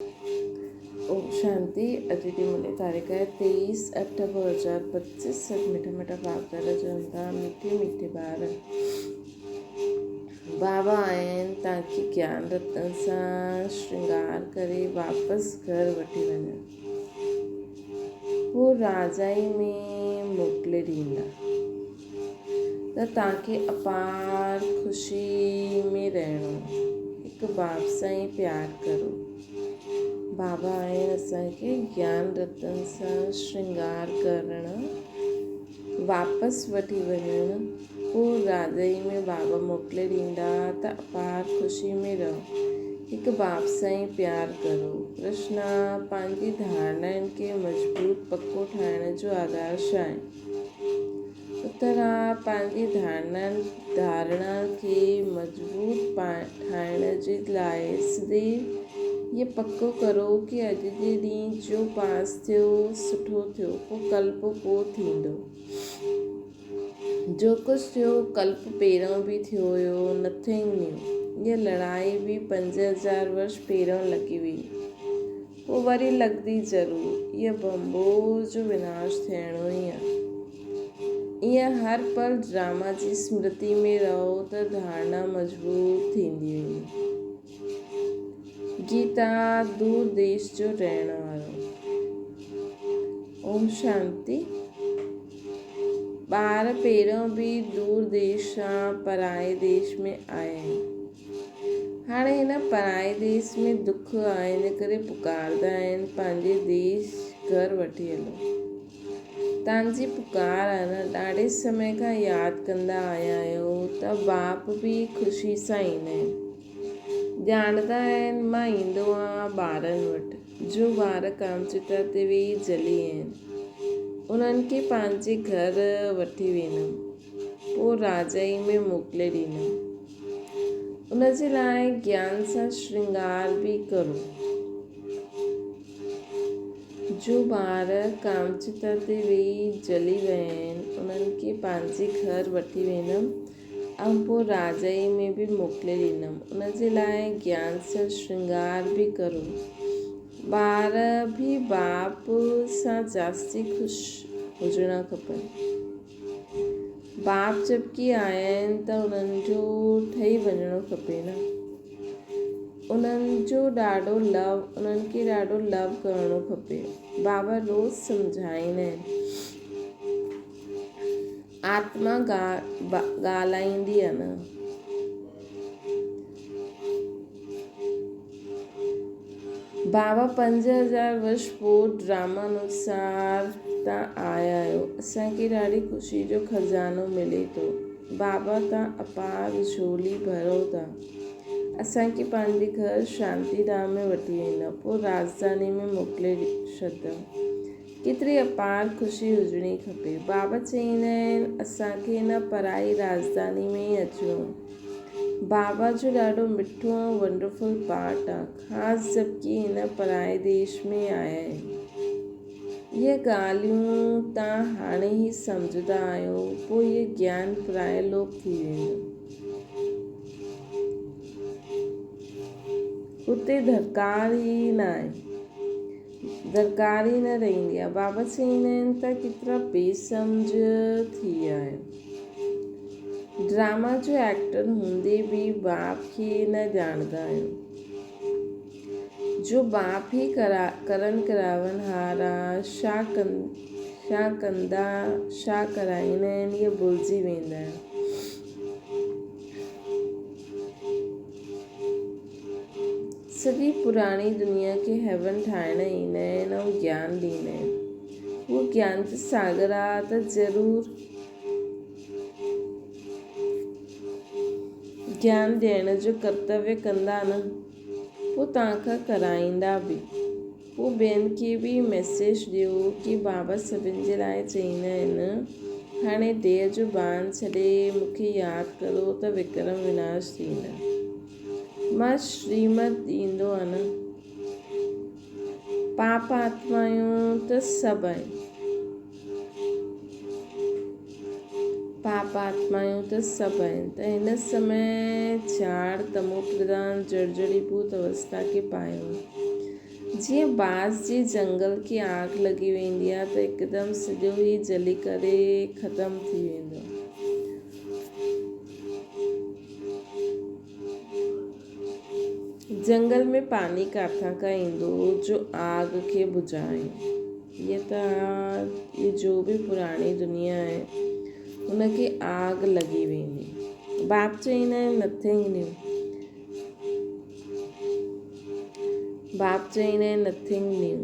اوم شانتي اڄ جي ملي تاريخ آهي تيئيس اٺ ٻه هزار پچيس سڀ مٺا مٺا باپ دادا چون ٿا مٺي مٺي ٻار بابا آهن تان کي گيان رتن سان شرنگار ڪري واپس گهر وٺي وڃن هو راجائي ۾ موڪلي ڏيندا ته توهان کي اپار خوشي ۾ رهڻو. هڪ باپ سان ئي پيار ڪرو. بابا آهن اسان کي گيان رتن سان شرنگار ڪرڻ، واپس وٺي وڃڻ، پوء راڄئي ۾ بابا موڪلي ڏيندا ته اپار خوشي ۾ رهو. هڪ باپ سان ئي پيار ڪرو. ڪرشنا پنهنجي ڌارڻائن کي مضبوط پڪو ٺاهڻ جو آڌار ڇا آهي؟ اتر آ پنهنجي ڌارڻا کي مضبوط ٺاهڻ جي لاء صرف هيء پڪو ڪرو ڪي اڄ جي ڏينهن جو پاس ٿيو سٺو ٿيو پوء ڪلپ پوء ٿيندو. جو ڪجهه ٿيو ڪلپ پهريون به ٿيو هيو نٿنگ نيو. هيء لڙائي به 5000 ورش پهريون لڳي هئي. پوء وري لڳندي ضرور. اهي ڀنڀور جو وناش ٿيڻو ئي آ. ايئن هر پل ڊراما جي سمرتي ۾ رهو ته ڌارڻا مضبوط ٿيندي ويندي. گيتا دور ديش جو رهڻ وارو. اوم شانتي. ٻار پهريون به دور ديش سان پرائي ديش ۾ آيا آهن. هاڻي هن پرائي ديس ۾ دک آهي ان ڪري پڪاردا آهن پنهنجي ديس گهر وٺي هلو. تان جي پڪار آهي نه ڏاڍي سمي کان ياد ڪندا آيا آهيو ته باپ به خوشي سان ايندا آهن. ڄاڻندا آهن مان ايندو آهيان ٻارن وٽ جو ٻار ڪامچتا تي ويهي جلي آهن انهن کي پنهنجي گهر وٺي ويندم پوء راجائي ۾ موڪلي ڏيندم. ان جي لاء گيان سان شرنگار به ڪرو. جو ٻار ڪامچتا تي ويهي جلي ويا آهن، انهن کي پنهنجي گهر وٺي ويندم ۽ پوء راجائي ۾ به موڪلي ڏيندم. ان جي لاء گيان سان شرنگار به ڪرو. ٻار به باپ سان جاستي خوش هجڻا کپن. باپ جبڪي آيا آهن ته انهن جو ٺهي وڃڻو کپي نه. انهن جو ڏاڍو لو انهن کي ڏاڍو لو ڪرڻو کپي. بابا روز سمجهائيندا آهن. آتما ڳالهائيندي آهي نه. بابا 5000 ورش پوء ڊراما انوسار تان آيا آهيو. اسان کي ڏاڍي خوشي جو خزانو ملي ٿو. بابا تان اپار جهولي ڀرو ٿا. اسان کي پنهنجي گهر شانتي ڌام ۾ وٺي ويندا. پوء راڄڌاني ۾ موڪلي ڇڏندا. ڪيتري اپار خوشي هجڻي کپي. بابا چئيندا آهن اسان کي هن پرائي راڄڌاني ۾ ئي اچڻو آهي. بابا جو ڏاڍو مٺو ۽ ونڊرفل پارٽ آ خاص جبڪي هن پرائي ديش ۾ آيا آهن. اهي ڳالهيون تان هاڻي ئي سمجهندا آهيو پوء اهي گيان پرائي لوپ ٿي ويندو. اتي ڌڪار ئي ناهي. درڪار ئي نه رهندي آهي. بابا چئيندا آهن ته ڪيترا بي سمجهه ٿي ويا آهيو. ڊراما جو ايڪٽر هوندي به باپ کي نه ڄاڻندا آهيو. جو باپ ئي ڪرن ڪراون هار آ، ڇا ڪندا ڇا ڪرائيندا آهن اهي ڀلجي ويندا آهن. سڄي پراڻي دنيا کي هيون ٺاهڻ ايندا آهن ۽ گيان ڏيندا آهن. هو گيان جو ساگر آ ته ضرور گيان ڏيڻ جو ڪرتويه ڪندا نه. پوء توهان کان ڪرائيندا به. پوء ٻين کي به ميسيج ڏيو ڪي بابا سڀن جي لاء چئيندا آهن هاڻي ديهه جو ڀان ڇڏي مون کي ياد ڪرو ته وڪرم وناش ٿيندا. مان شريمت ڏيندو آهيان نه. پاپ آتمايون ته سڀ آهن. پاپ آتمايون ته سڀ آهن ته هن سمي جاڙ تمو پرڌان جڙجڙي ڀوت اوستا کي پايو آهي. جيئن باس جي جهنگل کي آگ لڳي ويندي آهي ته هڪدم سڄو ئي جلي ڪري ختم ٿي ويندو آهي. جهنگل ۾ پاڻي ڪاٿان کان ايندو جو آگ کي بجهائي. هيء ته هي جو به پراڻي دنيا آهي ان کي آگ لڳي ويندي. باپ چئيندا آهن نٿنگ نيو. باپ چئيندا آهن نٿنگ نيو.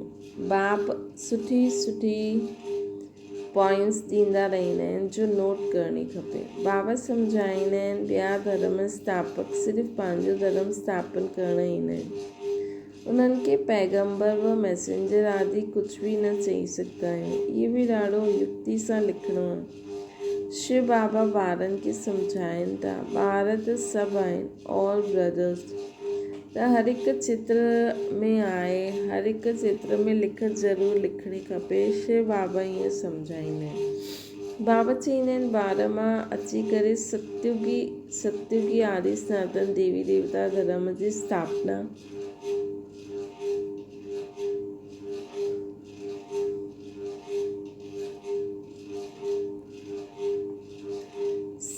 باپ سٺي سٺي پوائنٽس ڏيندا رهندا آهن جو نوٽ ڪرڻي کپي. بابا سمجهائيندا آهن ٻيا ڌرم اسٿاپڪ صرف پنهنجو ڌرم اسٿاپن ڪرڻ ايندا آهن. انهن کي پيغمبر و ميسينجر آدي ڪجهه به نه چئي سگهندا آهيون. اهي به ڏاڍو يڪتي سان لکڻو آهي. شو بابا ٻارن کي سمجهائين ٿا. ٻار ته سڀ آهن، All Brothers، ته هر هڪ چتر ۾ آهي، هر هڪ چتر ۾ لکت ضرور لکڻي کپي. شو بابا ائين سمجهائيندا آهن. بابا چئيندا آهن ٻار مان اچي ڪري ستيوگي ستيوگي آدي سناتن ديوي ديوتا ڌرم جي اسٿاپنا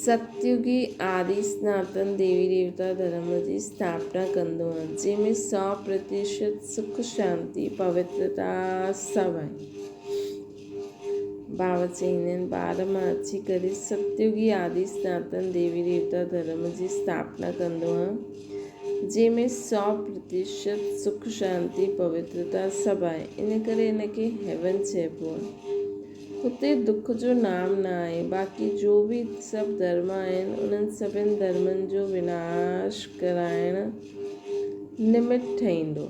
ستيوگي آدي سناتن ديوي ديوتا ڌرم جي اسٿاپنا ڪندو آهي، جنهن ۾ 100% سک، شانتي، پوترتا سڀ آهن. بابا چئيندا آهن، ٻار مان اچي ڪري ستيوگي آدي سناتن ديوي ديوتا ڌرم جي اسٿاپنا ڪندو آهيان، جنهن ۾ 100% سک، شانتي، پوترتا سڀ آهي، ان ڪري ان کي هيون چئبو آهي. هتي دک جو نام نه آهي، باقي جو به سڀ ڌرم آهن، انهن سڀن ڌرمن جو وناش ڪرائڻ نمت ٺهيندو.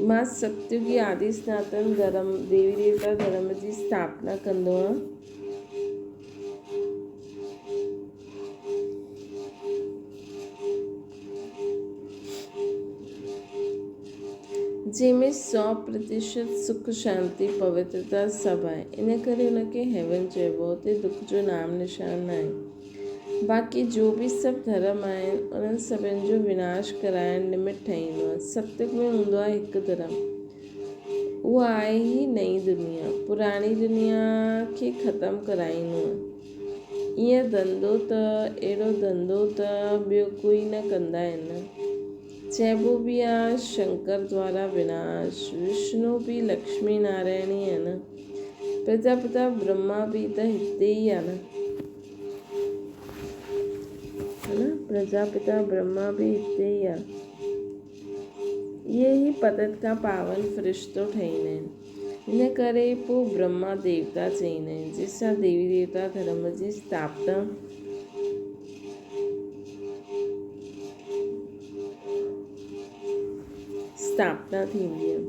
مان ستيوگي آدي سناتن ڌرم، ديوي ديوتا ڌرم جي اسٿاپنا ڪندو آهيان. جنهن ۾ 100% سک، شانتي، پوترتا سڀ آهي. ان ڪري ان کي هيون چئبو. اتي دک جو نام نشان ناهي. باقي جو به سڀ ڌرم آهن، انهن سڀن جو وناش ڪرائڻ نمت ٺهيندو آهي. ستيگ ۾ هوندو آهي هڪ ڌرم. اهو آهي ئي نئين دنيا. پراڻي دنيا کي ختم ڪرائڻو آهي. ايئن ڌنڌو ته اهڙو ڌنڌو ته ٻيو ڪوئي نه ڪندا آهن نه. چئبو به آ شنڪر دوارا وناش، وشنو به لڪشمي نارائڻ ئي آهي نه. پرجاپتا برهما به ته هتي ئي آ نه. ها نه پرجاپتا برهما به هتي ئي آ. اهي ئي پتت کان پاون فرشتو ٺهيندا آهن. ان ڪري پوء برهما ديوتا چئيندا آهن، جنهن سان ديوي ديوتا ڌرم جي اسٿاپنا اسٿاپنا ٿيندي آهي.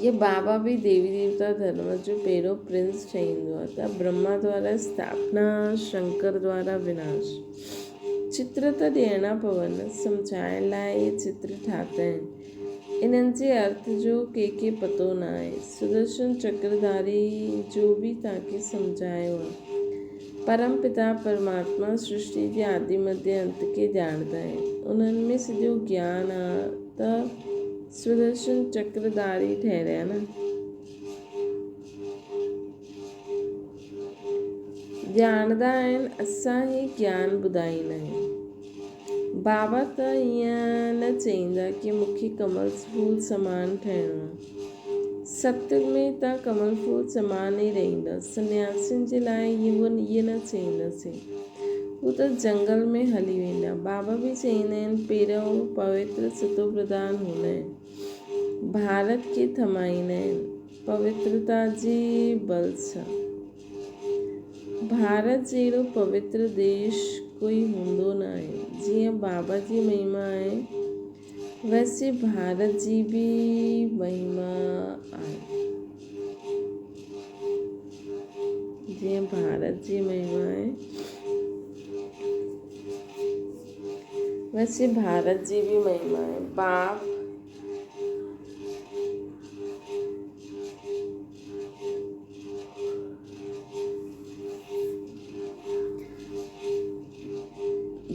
هيء بابا به ديوي ديوتا ڌرم جو پهريون پرنس چئيندو آهي ته برهما دوارا اسٿاپنا، شنڪر دوارا وناش. چتر ته ڏيڻا پون، سمجهائڻ لاء اهي چتر ٺاتا آهن. انهن جي ارٿ جو ڪنهن کي پتو نه آهي. سدرشن چڪرڌاري جو به توهان کي سمجهايو آهي. پرم پتا پرماتما سرشٽي جي آدي مڌي انت کي ڄاڻندا آهن. انهن ۾ سڄو گيان آ ته سدرشن چڪرڌاري ٺهريا نه. ڄاڻندا آهن اسان هي گيان ٻڌائيندا آهيون. بابا ته ائين نه چئيندا ڪي مون کي ڪمل ڦول سمان ٺهڻو آهي. ستيگ ۾ ته ڪمل ڦول سمان ئي رهندا. سنياسين جي لاء اهو ائين نه چئينداسين. هو ته جنگل ۾ هلي ويندا. بابا به چئيندا آهن پهريون هو پوتر ستو پرڌان هوندا آهن. ڀارت کي ٿمائيندا آهن. پوترتا جي بل سان. ڀارت جهڙو پوتر ديش ڪوئي هوندو ناهي. جيئن بابا جي مهما آهي، ويسي ڀارت جي به مهما آهي. جيئن ڀارت جي مهما آهي، ويسي ڀارت جي به مهما آهي. باپ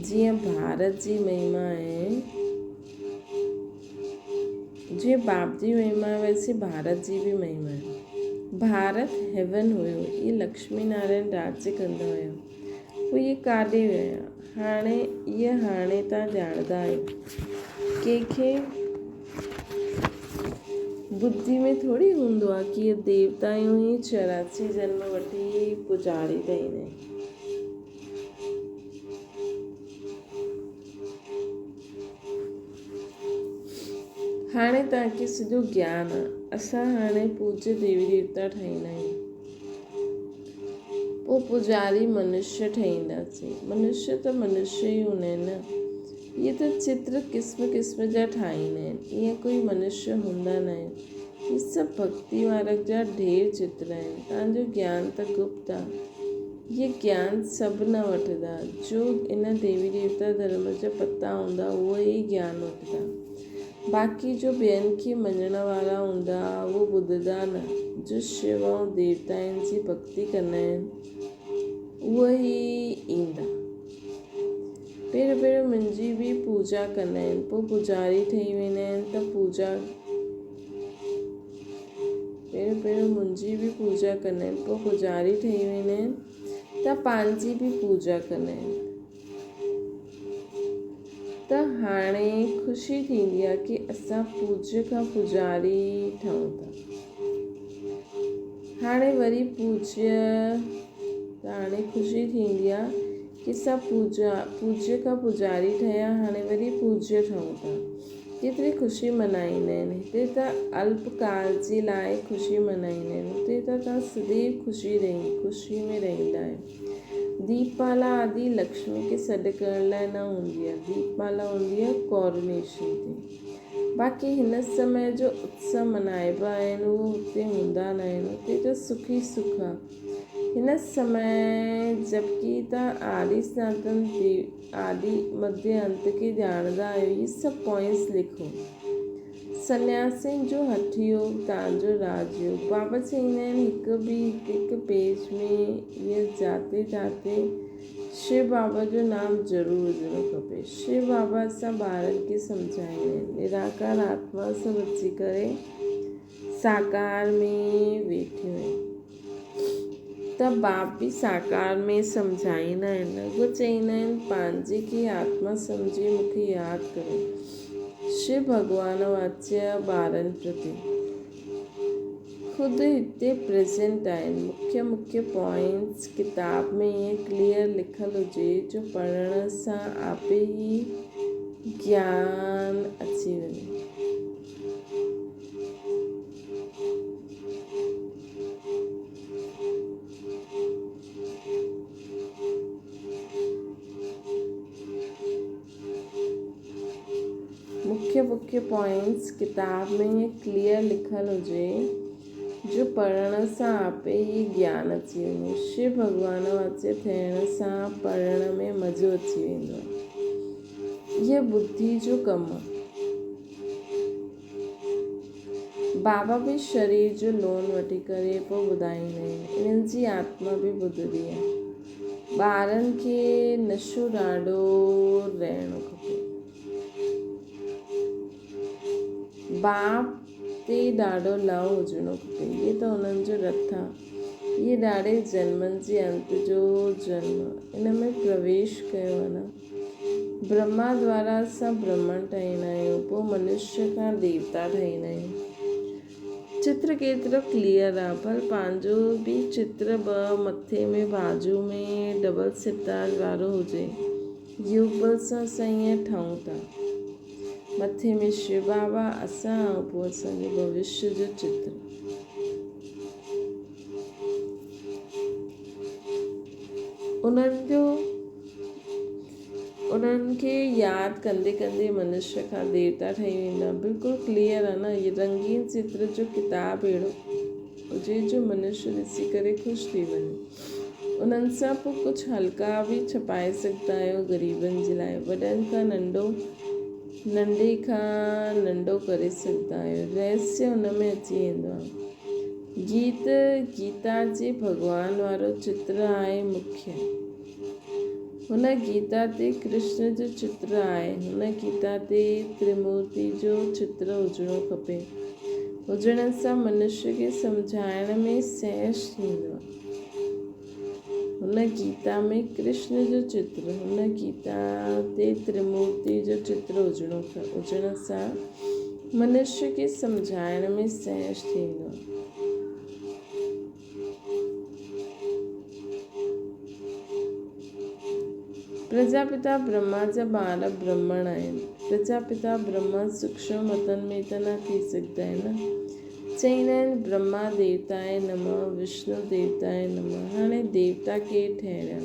جيئن ڀارت ڀارت جي مهما آهي. جيئن باپ جي مهما آهي ويسي ڀارت جي به مهما آهي. ڀارت هيون هيو، اهي لڪشمي نارائڻ راڄ ڪندا هيا. پوء اهي ڪاڏي ويا؟ هاڻي اهي هاڻي تان ڄاڻندا آهيو. ڪنهن کي ٻڌي ۾ ٿوري هوندو آهي ڪي اهي ديوتائون ئي 84 جنم وٺي پوڄاري ٺهيندا آهن. هاڻي توهان کي سڄو گيان آ. اسان هاڻي پوڄ ديوي ديوتا ٺهيندا آهيون. پوء پوڄاري منشيه ٺهينداسين. منشيه ته منشيه ئي هوندا آهن نه. اهي ته چتر قسم قسم جا ٺاهيندا آهن. ائين ڪوئي منشيه هوندا نه آهن. هي سڀ ڀڳتي مارگ جا ڍير چتر آهن. توهان جو گيان ته گپت آ. هي گيان سڀ نه وٺندا. جو ان ديوي ديوتا ڌرم جا پتا هوندا اهي ئي گيان وٺندا. باقي جو ٻين کي مڃڻ وارا هوندا اهو ٻڌندا نه. جو شو ۽ ديوتائن جي ڀڳتي ڪندا آهن اهي ئي ايندا. پهريون پهريون منهنجي به پوڄا ڪندا آهن پوء پوڄاري ٺهي ويندا آهن ته پوڄا پهريون پهريون منهنجي به پوڄا ڪندا آهن پوء پوڄاري ٺهي ويندا آهن ته پنهنجي به پوڄا ڪندا آهن ته هاڻي خوشي ٿيندي آهي ڪي اسان پوڄ کان پوڄاري ٺهون ٿا هاڻي وري پوڄ ته هاڻي خوشي ٿيندي آهي ڪي اسان پوڄا پوڄ کان پوڄاري ٺهيا هاڻي وري پوڄ ٺهون ٿا ڪيتري خوشي ملهائيندا آهن. هتي ته الپ ڪال جي لاء خوشي ملهائيندا آهن. اتي ته توهان سديو خوشي رهي خوشي ۾ رهندا آهيو. ديپ مالا آدي لڪشمي کي سڏ ڪرڻ لاء نه هوندي آهي. ديپ مالا هوندي آهي ڪورونيشن تي. باقي هن سمي جو اتسو ملهائبا آهن اهو هتي هوندا نه آهن. اتي ته سک ئي سک آهي. هن سمي جبڪه توهان آدي سناتن آدي مڌيه انت کي ڄاڻندا آهيو هي سڀ پوائنٽس لکو. سنياسين جو هٺ يوگ تان جو راج يوگ بابا چئيندا آهن هڪ به هڪ هڪ پيج ۾ اهي جاتي جاتي شو بابا جو نام ضرور هجڻو کپي شو بابا اسان ٻارن کي سمجهائيندا آهن نراڪار آتما سڀ اچي ڪري ساڪار ۾ ويٺيون آهن ته باپ به ساڪار ۾ سمجهائيندا آهن. رڳو چئيندا آهن پنهنجي کي آتما سمجهي مون کي ياد ڪريو. شو ڀڳوان واچيه ٻارن پرتي خود هتي پريزنٽ آهن. مکيه مکيه پوائنٽس ڪتاب ۾ ائين ڪليئر لکيل هجي جو پڙهڻ سان آپي ئي گيان اچي وڃي. مکيه مکيه پوائنٽس ڪتاب ۾ ائين ڪليئر لکيل هجي جو پڙهڻ سان آپي ئي گيان اچي وڃي. شو ڀڳوان واچي ٿيڻ سان پڙهڻ ۾ مزو اچي ويندو آهي. اهي ٻڌي جو ڪم آهي. بابا به شرير جو لون وٺي ڪري پوء ٻڌائيندا آهن. انهن جي آتما به ٻڌندي آهي. ٻارن کي نشو ڏاڍو رهڻو کپي. باپ تي ڏاڍو لئو هجڻو کپي. اهي ته انهن جو رٿ آهي. اهي ڏاڍي جنمن جي انت جو جنم ان ۾ پرويش ڪيو آهي نه. برهما دوارا اسان برهمڻ ٺهيندا آهيون پوء منشيه کان ديوتا ٺهيندا آهيون. چتر ڪيترو ڪليئر آ پر پنهنجو به چتر به مٿي ۾ بازو ۾ ڊبل ستار وارو هجي. يوگ بل سان اسان ائين ٺهون ٿا. مٿي ۾ شو بابا اسان ۽ پوء اسان جو ڀوشيه جو چتر. انهن جو انهن کي ياد ڪندي ڪندي منشيه کان ديوتا ٺهي ويندا. بلڪل ڪليئر آ نه هي رنگين چتر جو ڪتاب اهڙو هجي جو منشيه ڏسي ڪري خوش ٿي وڃي. انهن سان پوء ڪجهه حلقا به ڇپائي سگهندا آهيو غريبن جي لاء. وڏن کان ننڍو ننڍي کان ننڍو ڪري سگهندا آهيو. رهسيه ان ۾ اچي ويندو آهي. گيت گيتا جي ڀڳوان وارو چتر آهي مکيه. هن گيتا تي ڪرشن جو چتر آهي. هن گيتا تي ترمورتي جو چتر هجڻو کپي. هجڻ سان منشي کي سمجهائڻ ۾ سهج ٿيندو. هن گيتا ۾ ڪرشن جو چتر، هن گيتا تي ترمورتي جو چتر هجڻو هجڻ سان منشي کي سمجهائڻ ۾ سهج ٿيندو. پرجاپتا برهما جا ٻار برهمڻ آهن. پرجاپتا برهما سوڪشم وطن ۾ ته نه ٿي سگهندا آهن نه. چئيندا آهن برهما ديوتاء نمه، وشنو ديوتاء نمه. هاڻي ديوتا ڪير ٺهريا؟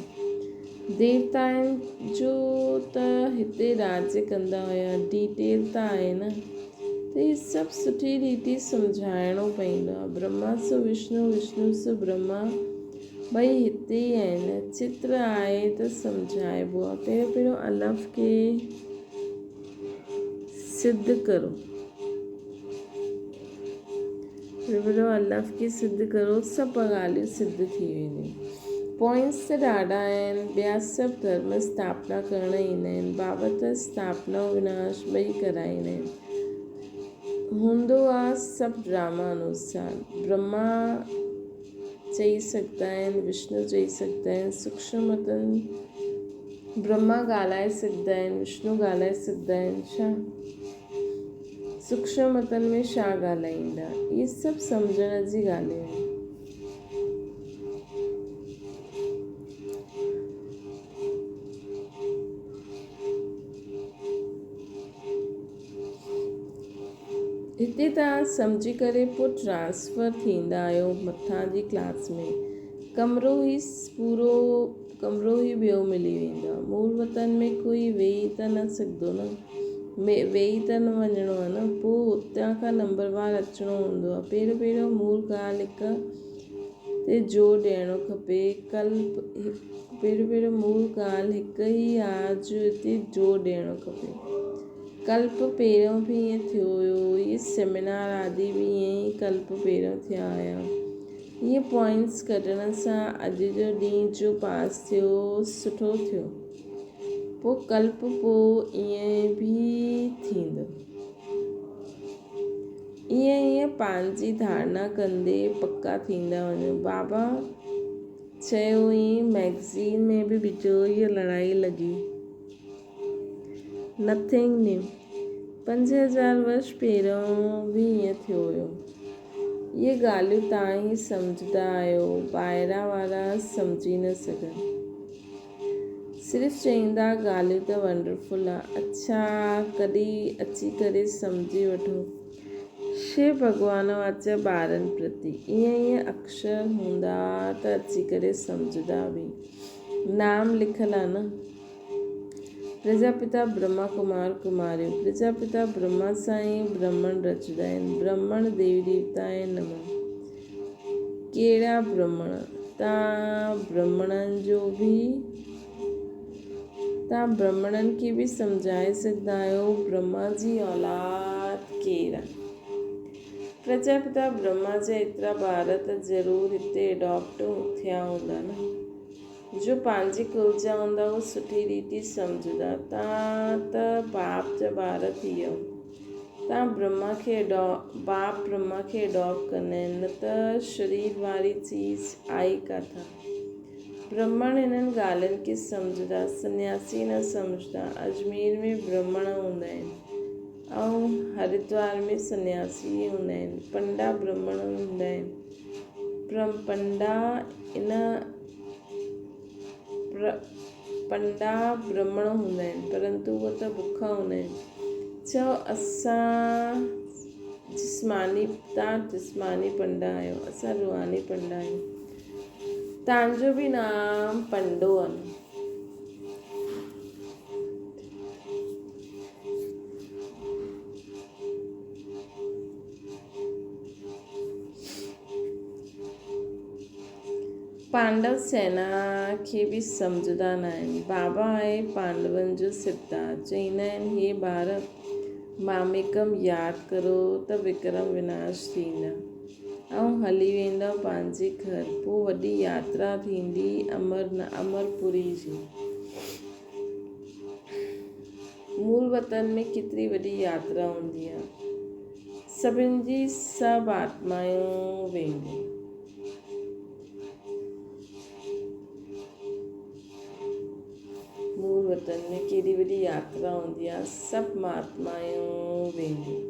ديوتائن جو ته هتي راڄ ڪندا هيا، ڊيٽيل ته آهي نه. ته هي سڀ سٺي ريتي سمجهائڻو پئيندو آهي. برهما سو وشنو، وشنو سو برهما ٻئي هتي ئي آهن. چتر آهي ته سمجهائبو آهي. پهريون پهريون الف کي سڌ ڪرو. پهريون الف کي سڌ ڪرو سڀ ڳالهيون سڌ ٿي وينديون. پوائنٽس ته ڏاڍا آهن. ٻيا سڀ ڌرم اسٿاپنا ڪرڻ ايندا آهن. بابا ته اسٿاپنا وناش ٻئي ڪرائيندا آهن. هوندو آ سڀ ڊراما انوسار. برهما چئي سگهندا آهن، وشنو چئي سگهندا آهن، سوڪشم وطن برهما ڳالهائي سگهندا آهن، وشنو ڳالهائي سگهندا آهن ڇا؟ سوڪشم وطن ۾ ڇا ڳالهائيندا؟ اهي سڀ سمجهڻ جي ڳالهيون آهن. هتي توهان سمجهي ڪري پوء ٽرانسفر ٿيندا آهيو مٿان جي ڪلاس ۾ ڪمرو هي پورو ڪمرو ئي ٻيو ملي ويندو آهي. مول وطن ۾ ڪوئي ويهي ته نه سگهندو نه. ويهي ته نه وڃڻو آهي نه. پوء اتان کان نمبروار اچڻو هوندو آهي. پهريون پهريون مول ڳالهه هڪ تي زور ڏيڻو کپي. ڪلپ پهريون پهريون مول ڳالهه هڪ ئي آهي جو تي زور ڏيڻو کپي. ڪلپ پهريون به ائين ٿيو هيو. اهي سيمينار آدي به ائين ئي ڪلپ پهريون ٿيا هيا. اهي پوائنٽس ڪڍڻ سان اڄ جو ڏينهن جو پاس ٿيو سٺو ٿيو. پوء ڪلپ پوء ائين به ٿيندو. ائين ائين پنهنجي ڌارڻا ڪندي پڪا ٿيندا وڃو. بابا چيو ائين مئگزين ۾ به وجهو هيء لڙائي لڳي. نٿنگ نيو. 5000 ورش پهريون به ائين ٿيو هيو. اهي ڳالهيون توهان ئي سمجهندا آهيو، ٻاهران وارا سمجهي نه سگهن. صرف چئيندا ڳالهيون ته ونڊرفل آ. اڇا ڪڏهن اچي ڪري سمجهي وٺو. شو ڀڳوان واچ ٻارن پرتي ائين ائين اڪشر هوندا ته اچي ڪري سمجهندا به. نام لکيل آ نه. پرجاپتا برهما ڪمار ڪماريون پرجاپتا برهما سان ئي برهمڻ رچندا آهن. برهمڻ ديوي ديوتا آهن نمن. ڪهڙا برهمڻ؟ تان برهمڻن جو به تان برهمڻن کي به سمجهائي سگهندا آهيو برهما جي اولاد ڪير آهي؟ پرجاپتا برهما جا ايترا ٻار ته ضرور هتي اڊاپٽ ٿيا هوندا نه؟ جو پنهنجي ڪل جا هوندا هو سٺي ريتي سمجهندا تان ته باپ جا ٻار ٿي ويو تان برهما کي باپ برهما کي اڊاپٽ ڪندا آهن نه ته شرير واري چيز آئي ڪاٿان برهمڻ هنن ڳالهين کي سمجهندا سنياسي نه سمجهندا اجمير ۾ برهمڻ هوندا آهن ۽ هردوار ۾ سنياسي هوندا آهن پنڊا برهمڻ هوندا آهن پرمپنڊا ان پنڊا برهمڻ هوندا آهن پرنتو اهي ته بکا هوندا آهن. چئو اسان جسماني تان جسماني پنڊا آهيو اسان روحاني پنڊا آهيون. تان جو به نام پنڊو آهي. پانڊو سينا کي به سمجهندا ناهن. بابا آهي پانڊون جو سردار. چئيندا آهن هي ٻار ماميڪم ياد ڪرو ته وڪرم وناش ٿيندا ۽ هلي ويندا پنهنجي گهر. پوء وڏي ياترا ٿيندي امر امرپوري جي. مول وطن ۾ ڪيتري وڏي ياترا هوندي آهي. سڀن جي سڀ آتمائون وينديون. مول وطن ۾ ڪيڏي وڏي ياترا هوندي آهي، سڀ مهاتمائون وينديون.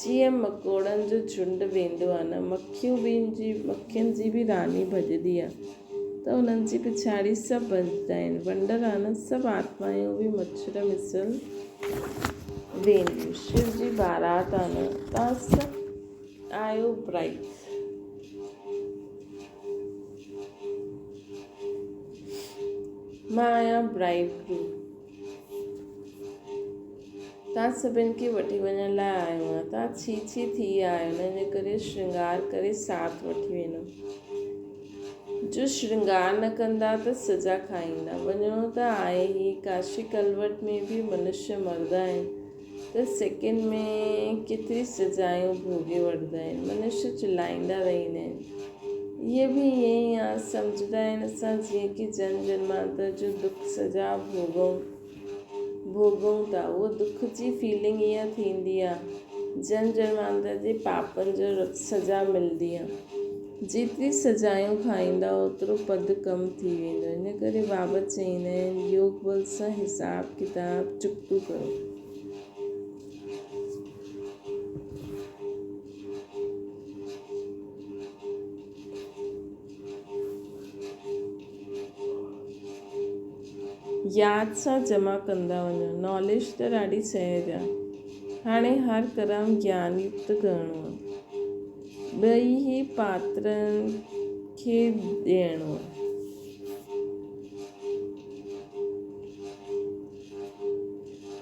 جيئن مڪوڙن جو جهنڊ ويندو آهي نه، مکيون به جي مکين جي به راني ڀڄندي آهي ته انهن جي پڇاڙي سڀ ڀڄندا آهن. ونڊر آهي نه، سڀ آتمائون به مڇر مثل وينديون. شو جي بارات آهي نه، توهان سڀ آهيو برائيٽ. مان آهيان برائيڊ گروم. توهان سڀن کي وٺي وڃڻ لاء آيو آهيان. توهان ڇي ڇي ٿي ويا آهيو، ان جي ڪري شرنگار ڪري ساٿ وٺي ويندم. جو شرنگار نه ڪندا ته سزا کائيندا. وڃڻو ته آهي ئي. ڪاشي ڪلوٽ ۾ به منشيه مرندا آهن ته سيڪنڊ ۾ ڪيتري سزايون ڀوڳي وٺندا آهن. منشيه چلائيندا رهندا آهن. اهي به ائين ئي آهن. سمجهندا آهن اسان جيئن ڪي جنم جنمانتر جو دک سزا ڀوڳون. ڀوڳون ٿا اهو دک جي فيلنگ ائين ٿيندي آ جنم جنمانتر جي پاپن جو سزا ملندي آ جيتري سزايون کائيندا اوترو پد ڪم ٿي ويندو ان ڪري بابا چئيندا آهن يوگ بل سان حساب ڪتاب چڪتو ڪرو. ياد سان جمع ڪندا وڃو. ناليج ته ڏاڍي سهج آ. هاڻي هر ڪرم گيان يڪت ڪرڻو آ. ٻئي ئي پاترن کي ڏيڻو آ.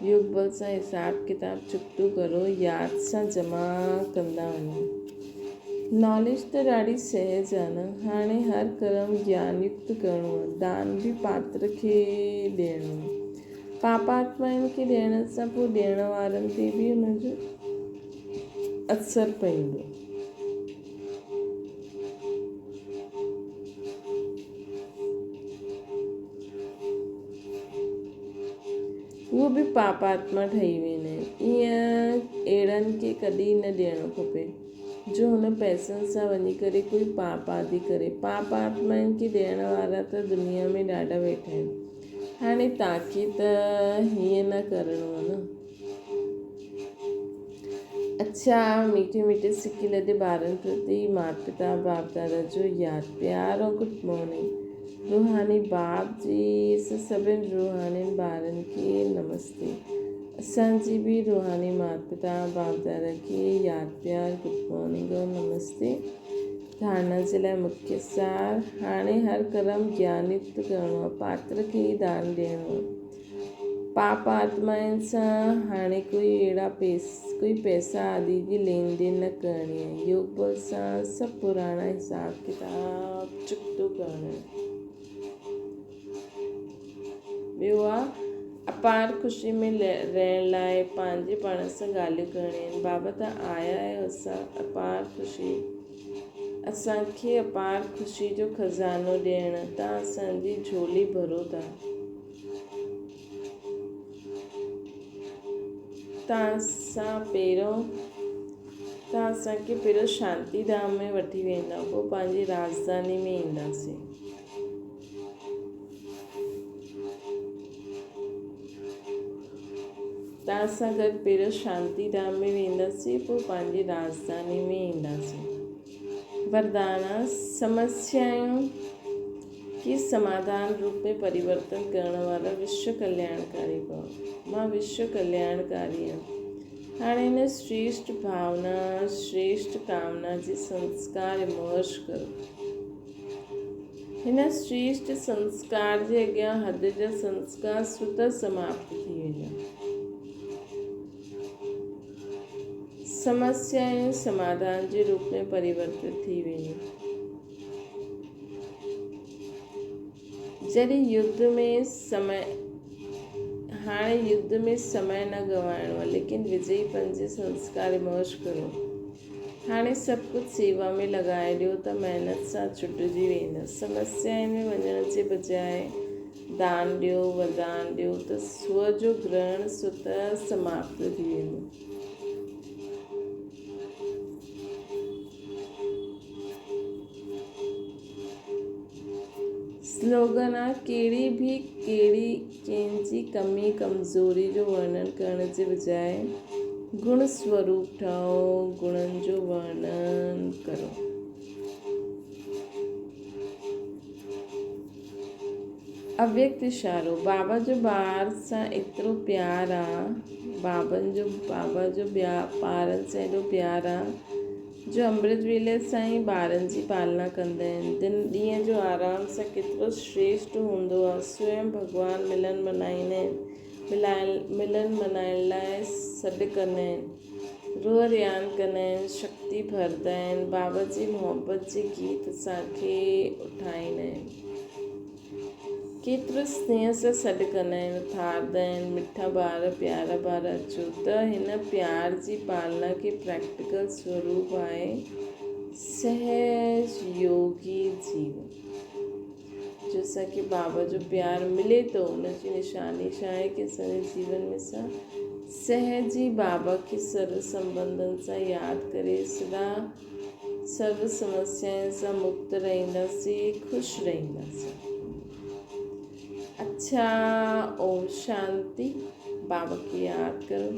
يوگ بل سان حساب ڪتاب چڪتو ڪرو، ياد سان جمع ڪندا وڃو. ناليج ته ڏاڍي سهج آ نه. هاڻي هر ڪرم گيان يڪت ڪرڻو آ. دان به پاتر کي ڏيڻو آ. پاپاتمائن کي ڏيڻ سان پوء ڏيڻ وارن تي به ان جو اثر پوندو. هو به پاپاتما ٺهي ويندا آهن. ايئن اهڙن کي ڪڏهن نه ڏيڻو کپي، جو هن پئسن سان وڃي ڪري ڪوئي پاپ آدي ڪري. پاپاتمائن کي ڏيڻ وارا ته دنيا ۾ ڏاڍا ويٺا آهن. هاڻي تاکي ته هيئن نه ڪرڻو آهي نه. اڇا ميٺي ميٺي سڪي لڏي ٻارن پرتي مات پتا باپ دادا جو ياد پيار ۽ گڊ مارننگ روحاني باپ جي سڀن روحانين ٻارن کي نمستي اسان جي به روحاني مات پتا باپ دادا کي ياد پيار گڊ مارننگ ۽ نمستي ڌارنا جي لاء مکيه سار هاڻي هر ڪرم گيان يڪت ڪرڻو آهي پاتر کي ئي دان ڏيڻو آهي پاپ آتمائن سان هاڻي ڪوئي اهڙا ڪوئي پئسا آدي جي لين دين نه ڪرڻي آهي. يوگ بل سان سڀ پراڻا حساب ڪتاب چڪتو ڪرڻو آهي. ٻيو آ اپار خوشي ۾ رهڻ لاء پنهنجي پاڻ سان ڳالهيون ڪرڻيون آهن. بابا ته آيا آهيو اسان اپار خوشي اسان کي اپار خوشي جو خزانو ڏيڻ تان اسان جي جهولي ڀرو ٿا. تان سان پهريون تان اسان کي پهريون شانتي ڌام ۾ وٺي ويندا پوء پنهنجي راڄڌاني ۾ اينداسين. تان سان گڏ پهريون شانتي ڌام ۾ وينداسين پوء پنهنجي راڄڌاني ۾ اينداسين. وردانا سمسيائون کي سماڌان روپ ۾ پريورتن ڪرڻ وارا وشو ڪلياڻڪاري ڀو. مان وشو ڪلياڻڪاري آهيان. هاڻي هن شريشٽ ڀاونا، شريشٽ ڪامنا جي سنسڪار امرش ڪرو. هن شريشٽ سنسڪار جي اڳيان حد جا سنسڪار سوتا سماپت ٿي ويندا. سمسيائون سماڌان جي روپ ۾ پريورتت ٿي وينديون. جڏهن يڌ ۾ سمي هاڻي يڌ ۾ سمي نه گنوائڻو آهي، ليڪن وجئي پن جي سنسڪار امرش ڪرو. هاڻي سڀ ڪجهه سيوا ۾ لڳائي ڏيو ته محنت سان ڇٽجي ويندا. سمسيائن ۾ وڃڻ جي بجاء دان ڏيو، وردان ڏيو ته سوء جو گرهڻ سوتئه سماپت ٿي ويندو. سلوگن آ ڪهڙي به ڪهڙي ڪنهن جي ڪمي ڪمزوري جو ورڻن ڪرڻ جي بجاء گڻ سوروپ ٺهو، گڻن جو ورڻن ڪرو. اويڪت اشارو، بابا جو ٻار سان ايترو پيار آ، بابن جو بابا جو ٻارن سان ايڏو پيار آ جو امرت ويلي سان ئي ٻارن جي پالنا ڪندا آهن. دن ڏينهن جو آرام سان ڪيترو شريشٽ هوندو آ. سوئم ڀڳوان ملن منائيندا آهن، ملن منائڻ لاء سڏ ڪندا آهن. روح ريان ڪندا آهن، شڪتي ڀردا آهن، بابا جي محبت جي گيت اسان کي اٺائيندا آهن. ڪيترو سنيهه سان سڏ ڪندا آهن، اٿاردا آهن، مٺا ٻار، پيارا ٻار اچو ته هن پيار جي پالنا کي پريڪٽيڪل سوروپ آهي سهج يوگي جيون. جو اسان کي بابا جو پيار ملي ٿو ان جي نشاني ڇا آهي ڪي اسان جي جيون ۾ اسان سهج ئي بابا کي سرو سنبنڌن سان ياد ڪري سدا سرو سمسيائن سان مڪت رهنداسين خوش رهنداسين. اڇا اوم شانتي بابا کي ياد ڪرو.